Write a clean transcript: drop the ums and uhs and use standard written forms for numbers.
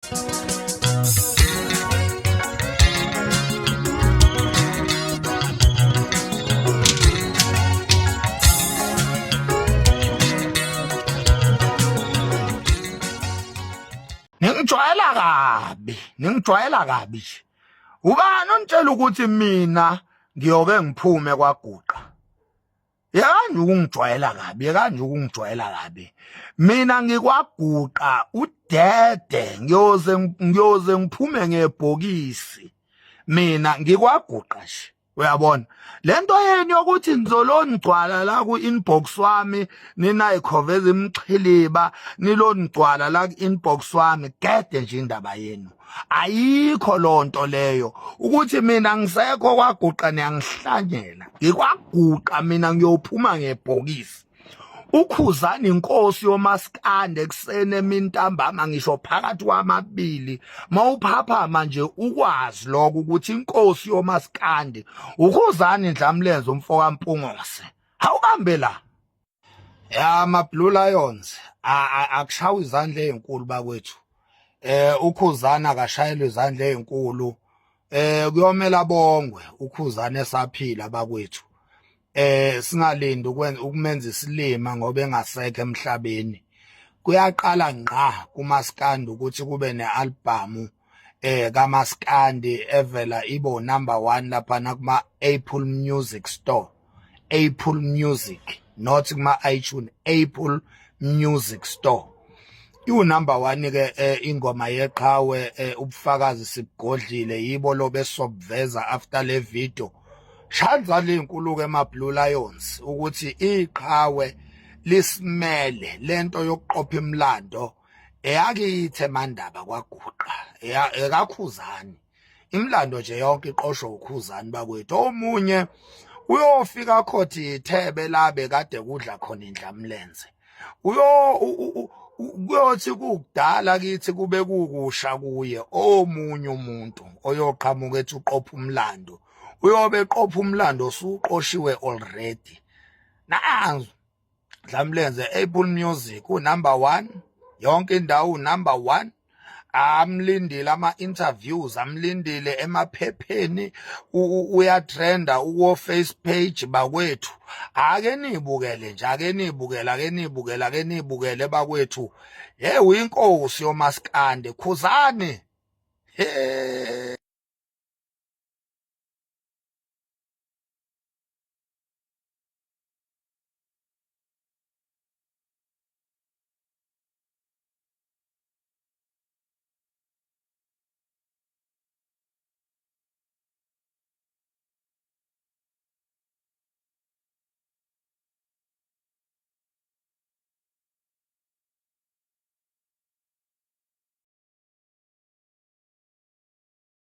Ningijwayela kabi, ningijwayela kabi nje. Ubani onitshela ukuthi mina ngiyoke ngiphume kwaguqa? Yekanje ukungijwayela kabi, yekanje ukungijwayela kabi. Mina ngikwaguqa udede, ngiyoze ngiyoze ngiphume ngebhokisi. Mina ngikwaguqa nje. Uyabona? Lento yenu yokuthi nizolongcwala la ku inbox wami ninayikhova ezimxhiliba nilongcwala la ku inbox wami gede nje indaba yenu. Ayikho lonto leyo ukuthi mina ngisekho kwaguqa niyangihlanyela. Ngikwaguqa mina ngiyophuma ngebhokisi. Ukhuzani inkosi yomaskande ekuseni emini ntambama ngisho phakathi kwamabili mawuphaphama nje ukwazi lokho ukuthi inkosi yomaskandi ukhuzani Ndlamlenze umfo kaMpungose hawubambe la ya ma Blue Lions akushawa izandla ezinkulu bakwethu ukhuzana akashayelwe izandla ezinkulu kuyomela bongwe ukhuzana esaphila bakwethu singalindi ukwenza ukumenza isilima ngoba engasekho emhlabeni kuyaqala ngqa kumaskandi ukuthi kube nealbum kaMaskandi evela ibo number 1 lapha kuma Apple Music Store Apple Music not kuma iTunes Apple Music Store iwu number 1 ke ingoma yeqhawe ubufakazi sibugodlile yibo lo besobuveza after le video Shanza lenkulu ke ma Blue Lions ukuthi iqhawe lisimele lento yokuqopha imlando eyakithi emandaba kwaguqa ekakhuzani imlando nje yonke iqoshwa ukhuzani bakwethu omunye uyofika khothi ithebe labe kade kudla khona indlamlenze uyo kuyothi kukudala kithi kube kukusha kuye omunye umuntu oyoqhamuka ethi uqopha umlando uyobe eqopha umlando osuqoshiwe already nanzu Dlamlenze Apple Music unumber 1 yonke indawo unumber 1 amlindile ama-interviews amlindile emaphepheni uyatrenda uwo face page bakwethu ake nibukele nje ake nibukele ake nibukele ake nibukele bakwethu hey uyinkosi yomaskande khuzani he.